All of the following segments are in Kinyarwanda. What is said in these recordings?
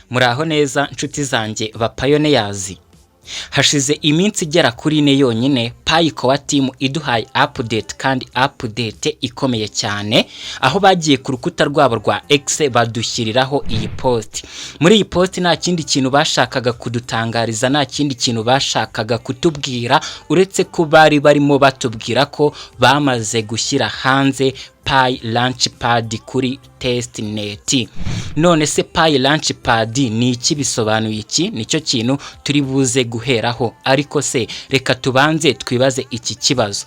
Muraho neza, nshuti zanjye ba pioneers. Hashize iminsi igera kuri 4 yonyine Pi Core Team iduhaye update, kandi update ikomeye cyane, aho bagiye ku rukuta rwabo rwa X badushyiriraho iyi post. Muri iyi post nta kindi kintu bashakaga kudutangariza, nta kindi kintu bashakaga kutubwira, uretse ko bari barimo batubwira ko bamaze gushyira hanze Pi Launchpad kuri testnet. None se Pi Launchpad ni iki? Bisobanuye iki? Nicyo kintu turi buze guheraho. Ariko se reka tubanze twibaze iki kibazo: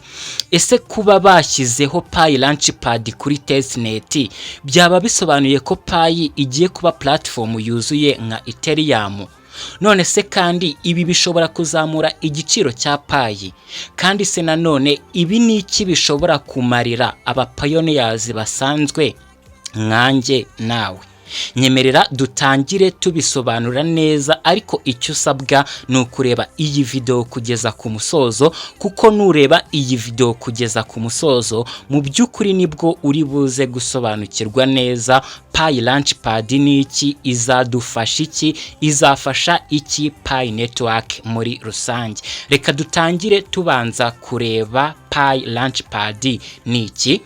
ese kuba bashyizeho Pi Launchpad kuri testnet byaba bisobanuye ko Pi igiye kuba platform yuzuye nka Ethereum? None se kandi ibi bishobora kuzamura igiciro cya Pi? Kandi se nanone ibi ni iki bishobora kumarira aba pioneers basanzwe nkanjye nawe? Nyemerera dutangire tubisobanura neza, ariko icyo usabwa ni ukureba iyi video kugeza ku musozo, kuko nureba iyi video kugeza ku musozo, mu by'ukuri nibwo uri buze gusobanukirwa neza Pi Launchpad ni iki, izadufasha iki, izafasha iki Pi Network muri rusange. Reka dutangire tubanza kureba Pi Launchpad ni iki.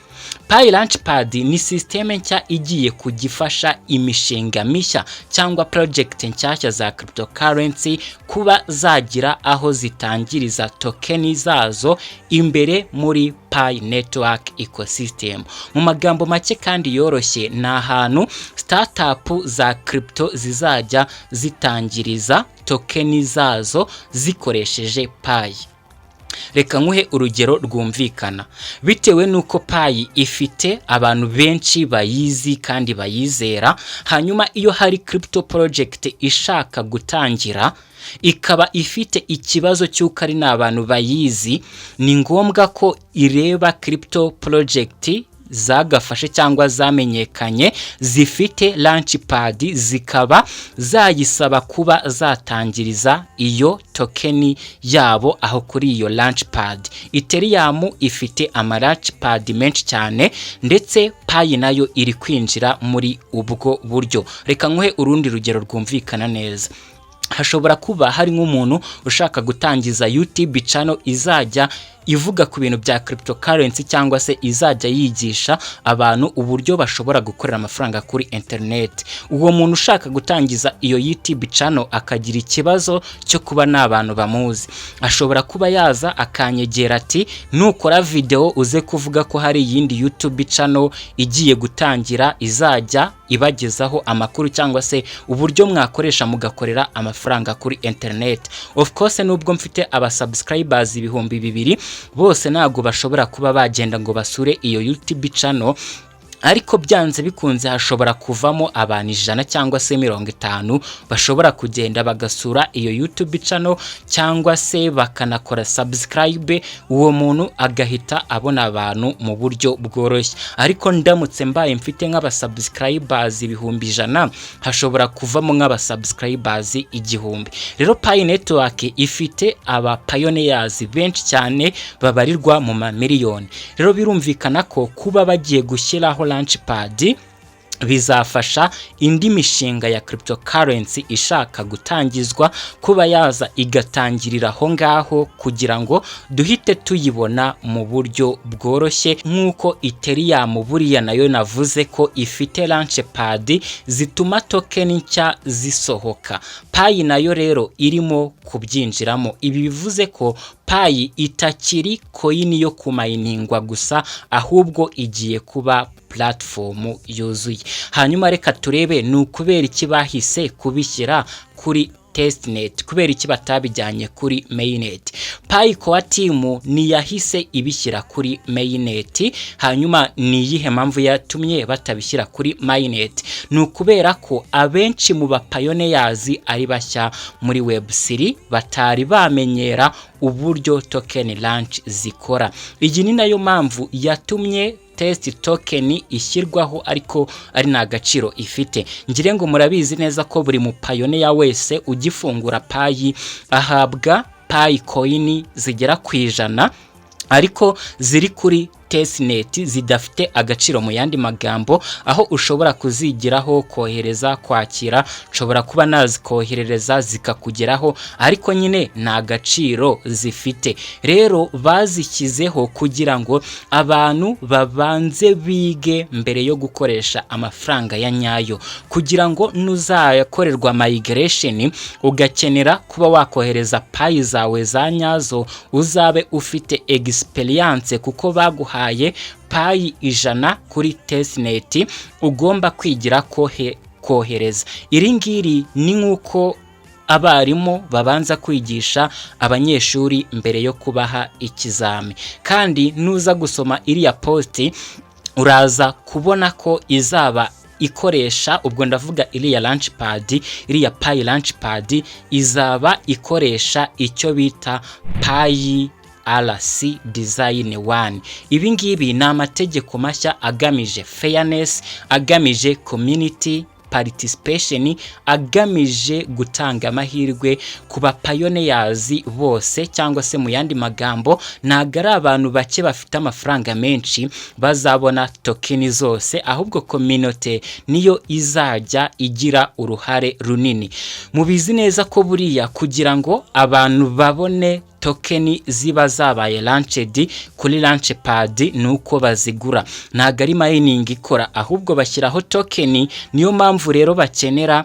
Pi Launchpad ni sisiteme nshya igiye kujya imishinga mishya cyangwa project nshyashya za cryptocurrency kuba zagira aho zitangiriza token zazo imbere muri Pi Network ecosystem. Mu magambo make kandi yoroshye, ni ahantu startup za crypto zizajya zitangiriza token zazo zikoresheje Pi. Reka nkuhe urugero rwumvikana. Bitewe n'uko Pi ifite abantu benshi bayizi kandi bayizera, hanyuma iyo hari crypto project ishaka gutangira, ikaba ifite ikibazo cy'uko ari n'abantu bayizi, ni ngombwa ko ireba crypto project zagafashe cyangwa zamenyekanye zifite launchpad, zikaba zayisaba kuba zatangiriza iyo token yabo aho kuri iyo launchpad. Ethereum ifite ama launchpad menshi cyane, ndetse Pi nayo iri kwinjira muri ubwo buryo. Reka nkuhe urundi rugero rwumvikana neza. Hashobora kuba hari nk'umuntu ushaka gutangiza YouTube channel izajya ivuga ku bintu bya cryptocurrency, cyangwa se izajya yigisha abantu uburyo bashobora gukorera amafaranga kuri internet. Uwo muntu ushaka gutangiza iyo YouTube channel akagira ikibazo cyo kuba nta bantu bamuzi, ashobora kuba yaza akanyegera ati: "Nukora video uze kuvuga ko hari iyindi YouTube channel igiye gutangira izajya ibagezaho amakuru cyangwa se uburyo mwakoresha mugakorera amafaranga kuri internet." Of course, nubwo mfite aba subscribers 2000, bose ntabwo bashobora kuba bagenda ngo basure iyo YouTube channel, ariko byanze bikunze hashobora kuvamo abantu 100 cyangwa se 50 bashobora kugenda bagasura iyo YouTube channel cyangwa se bakanakora subscribe. Uwo muntu agahita abona abantu mu buryo bworoshye. Ariko ndamutse mbaye mfite nk'aba subscribers 100,000, hashobora kuvamo nk'aba subscribers 1000. Rero Pi Network ifite aba pioneers benshi cyane babarirwa mu mamiliyoni. Rero birumvikana ko kuba bagiye gushyiraho launchpad bizafasha indi mishinga ya cryptocurrency ishaka gutangizwa kuba yaza igatangirira aho ngaho, kugira ngo duhite tuyibona mu buryo bworoshye, nk'uko Ethereum buriya nayo navuze ko ifite launchpad zituma token nshya zisohoka. Pi nayo rero irimo kubyinjiramo. Ibi bivuze ko Pi itakiri coin yo kumayiningwa gusa, ahubwo igiye kuba platform yuzuye. Hanyuma reka turebe ni ukubera iki bahise kubishyira kuri testnet, kubera iki batabijyanye kuri mainnet. Pi Core Team ntiyahise ibishyira kuri mainnet. Hanyuma ni iyihe mpamvu yatumye batabishyira kuri mainnet? Ni ukubera ko abenshi mu ba pioneers ari bashya muri Web3, batari bamenyera uburyo token launch zikora. Iyi ni nayo mpamvu yatumye test token ishyirwaho ariko ari nta gaciro ifite. Ngire ngo murabizi neza ko buri mu pioneer wese ugifungura Pi ahabwa Pi coin zigera ku 100, ariko ziri kuri testnet zidafite agaciro. Mu yandi magambo, aho ushobora kuzigiraho kohereza, kwakira, nshobora kuba nazikoherereza zikakugeraho, ariko nyine nta gaciro zifite. Rero bazishyizeho kugira ngo abantu babanze bige mbere yo gukoresha amafaranga ya nyayo, kugira ngo nuzayakorerwa migration ugakenera kuba wakohereza Pi zawe za nyazo, uzabe ufite experience, kuko baguhaye Pi 100 kuri testnet ugomba kwigira kohereza. Iri ngiri ni nk'uko abarimu babanza kwigisha abanyeshuri mbere yo kubaha ikizami. Kandi nuza gusoma iriya post, uraza kubona ko izaba ikoresha, ubwo ndavuga iriya launchpad, iriya Pi launchpad izaba ikoresha icyo bita Pi ERC design 1. Ibi ngibi ni amategeko mashya agamije fairness, agamije community participation, agamije gutanga amahirwe ku ba pioneers bose, cyangwa se mu yandi magambo, ntabwo ari abantu bake bafite amafaranga menshi bazabona token zose, ahubwo community niyo izajya igira uruhare runini. Mubizi neza ko buriya kugira ngo abantu babone token ziba zabaye launched kuri launchpad ni uko bazigura, ntabwo ari mining ikora, ahubwo bashyiraho token. Niyo mpamvu rero bakenera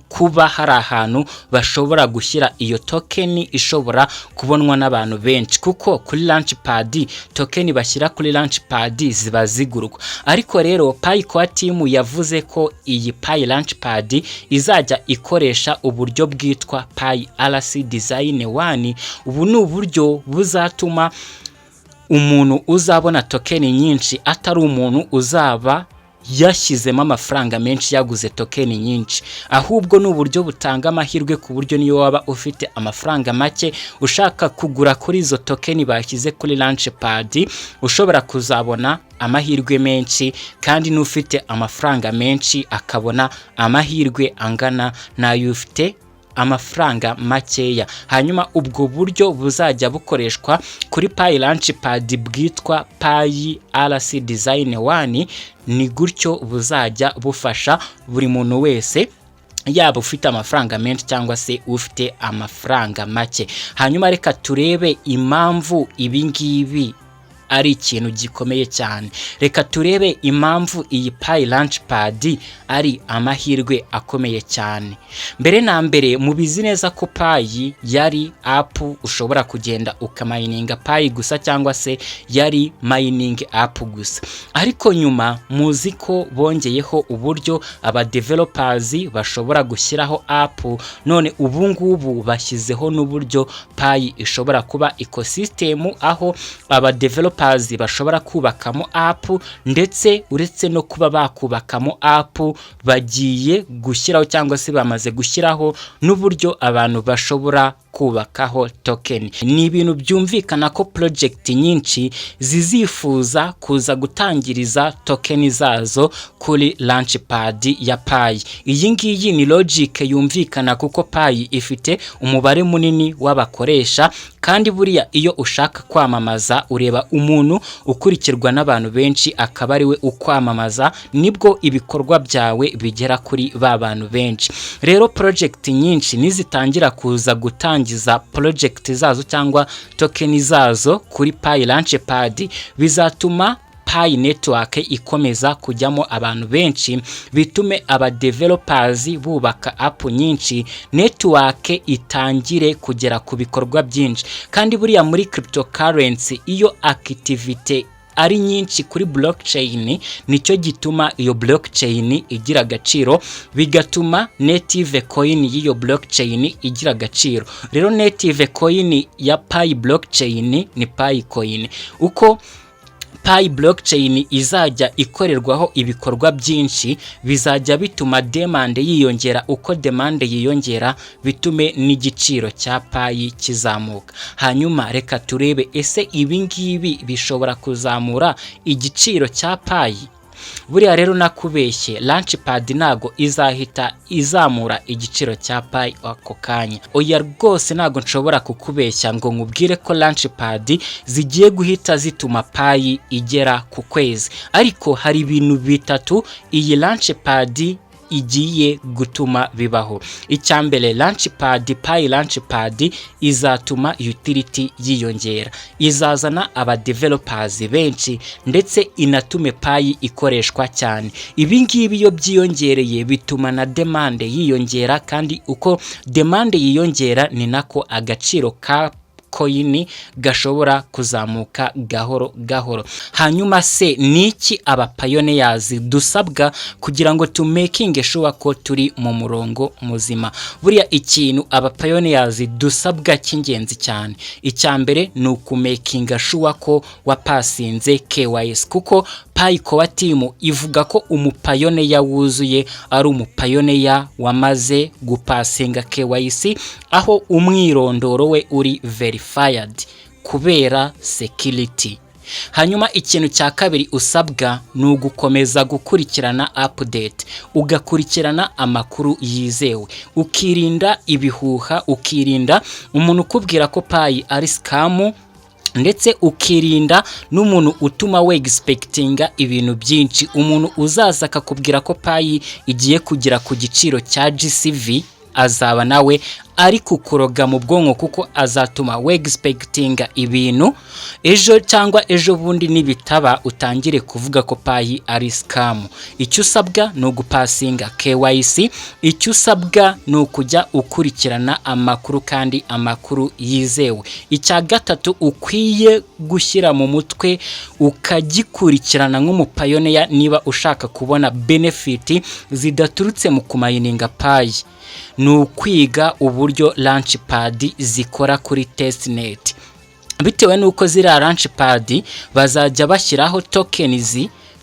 kuba hari ahantu bashobora gushyira iyo token ishobora kubonwa n'abantu benshi, kuko kuri launchpad, token bashyira kuri launchpad ziba zigurwa. Ariko rero Pi Core Team yavuze ko iyi Pi launchpad izajya ikoresha uburyo bwitwa Pi ERC design 1. Ubu ni uburyo buzatuma umuntu uzabona token nyinshi atari umuntu uzaba yashyizemo amafaranga menshi, yaguze token nyinshi, ahubwo ni uburyo butanga amahirwe ku buryo niyo waba ufite amafaranga make ushaka kugura kuri izo token bashyize kuri launchpad, ushobora kuzabona amahirwe menshi, kandi n'ufite amafaranga menshi akabona amahirwe angana n'ay'ufite amafaranga makeya. Hanyuma ubwo buryo buzajya bukoreshwa kuri Pi launchpad bwitwa Pi ERC design 1, ni gutyo buzajya bufasha buri muntu wese, yaba ufite amafaranga menshi cyangwa se ufite amafaranga make. Hanyuma reka turebe impamvu ibi ngibi ari ikintu gikomeye cyane. Reka turebe impamvu iyi Pi launchpad ari amahirwe akomeye cyane. Mbere na mbere, mubizi neza ko Pi yari app ushobora kugenda ukamininga Pi gusa, cyangwa se yari mining app gusa. Ariko nyuma muzi ko bongeyeho uburyo aba developers bashobora gushyiraho app. None ubu ngubu bashyizeho n'uburyo Pi ishobora kuba ecosystem, aho aba developers bashobora kubakamo app. Ndetse uretse no kuba bakubakamo app, bagiye gushyiraho cyangwa se bamaze gushyiraho n'uburyo abantu bashobora kubakaho token. Ni ibintu byumvikana ko project nyinshi zizifuza kuza gutangiriza token zazo kuri launchpad ya Pi. Iyi ngiyi ni logic yumvikana, kuko Pi ifite umubare munini w'abakoresha, kandi buriya iyo ushaka kwamamaza ureba umuntu ukurikirwa n'abantu benshi akaba ari we ukwamamaza, nibwo ibikorwa byawe bigera kuri ba bantu benshi. Rero project nyinshi nizitangira kuza gutangiza project zazo cyangwa token zazo kuri Pi launchpad, bizatuma Pi Network ikomeza kujyamo abantu benshi, bitume aba developers bubaka app nyinshi, network itangire kugera ku bikorwa byinshi. Kandi buriya muri cryptocurrency, iyo activity ari nyinshi kuri blockchain, nicyo gituma iyo blockchain igira agaciro, bigatuma native coin y'iyo blockchain igira agaciro. Rero native coin ya Pi blockchain ni Pi coin. Uko Pi blockchain izajya ikorerwaho ibikorwa byinshi, bizajya bituma demand yiyongera. Uko demand yiyongera, bitume n'igiciro cya Pi kizamuka. Hanyuma reka turebe, ese ibi ngibi bishobora kuzamura igiciro cya Pi? Buriya rero nakubeshye, launchpad ntago izahita izamura igiciro cya Pi ako kanya. Oya rwose, ntago nshobora kukubeshya ngo nkubwire ko launchpad zigiye guhita zituma Pi igera ku kwezi, ariko hari ibintu bitatu iyi launchpad igiye gutuma bibaho. Icya mbere, launchpad, Pi launchpad izatuma utility yiyongera, izazana aba developers benshi, ndetse inatume Pi ikoreshwa cyane. Ibi ngibi iyo byiyongereye bituma na demand yiyongera, kandi uko demand yiyongera ni nako agaciro ka coin gashobora kuzamuka gahoro gahoro. Hanyuma se ni iki aba pioneers dusabwa kugira ngo tumakinge sure ko turi mu murongo muzima? Buriya ikintu aba pioneers dusabwa cy'ingenzi cyane, icya mbere ni ukumakinga sure ko wapassinze KYC, kuko Pi Core Team ivuga ko umupioneer wuzuye ari umupioneer wamaze gupassinga KYC, aho umwirondoro we uri verified kubera security. Hanyuma ikintu cya kabiri usabwa ni ugukomeza gukurikirana update, ugakurikirana amakuru yizewe, ukirinda ibihuha, ukirinda umuntu ukubwira ko Pi ari scam, ndetse ukirinda n'umuntu utuma wexpectinga ibintu byinshi. Umuntu uzaza akakubwira ko Pi igiye kugera ku giciro cya GCV azaba nawe ari kukuroga mu bwonko, kuko azatuma wexpectinga ibintu, ejo cyangwa ejo bundi nibitaba utangire kuvuga ko Pi ari scam. Icyo usabwa ni ugupassinga KYC, icyo usabwa ni ukujya ukurikirana amakuru kandi amakuru yizewe. Icya gatatu ukwiye gushyira mu mutwe ukagikurikirana nk'umupioneer niba ushaka kubona benefit zidaturutse mu kumininga Pi, ni ukwiga uburyo launchpad zikora kuri testnet. Bitewe n'uko ziriya launchpad bazajya bashyiraho tokens,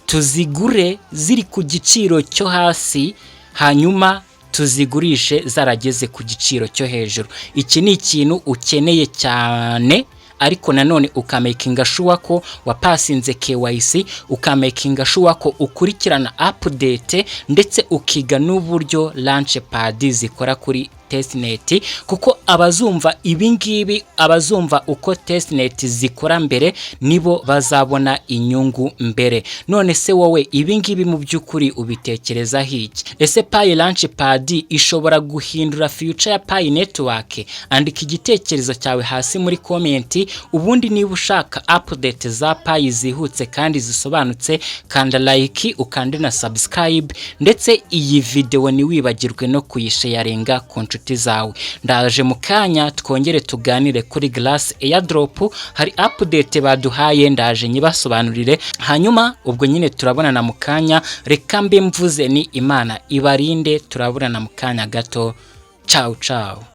tuzigure ziri ku giciro cyo hasi, hanyuma tuzigurishe zarageze ku giciro cyo hejuru. Iki ni ikintu ukeneye cyane, ariko nanone ukamakinga sure ko wapassinze KYC, ukamakinga sure ko ukurikirana update, ndetse ukiga n'uburyo launchpad zikora kuri testnet, kuko abazumva ibi ngibi, abazumva uko testnet zikora mbere, nibo bazabona inyungu mbere. None se wowe ibi ngibi mu by'ukuri ubitekerezaho iki? Ese Pi launchpad ishobora guhindura future ya Pi Network? Andika igitekerezo cyawe hasi muri comment. Ubundi niba ushaka update za Pi zihutse kandi zisobanutse, kanda like, ukande na subscribe, ndetse iyi video ntiwibagirwe no kuyisharinga ku nshuti zawe. Ndaje mu kanya twongere tuganire kuri Grass airdrop, hari update baduhaye, ndaje nyibasobanurire. Hanyuma ubwo nyine turabonana mu kanya. Reka mbe mvuze ni Imana ibarinde, turabonana mu kanya gato. Ciao ciao.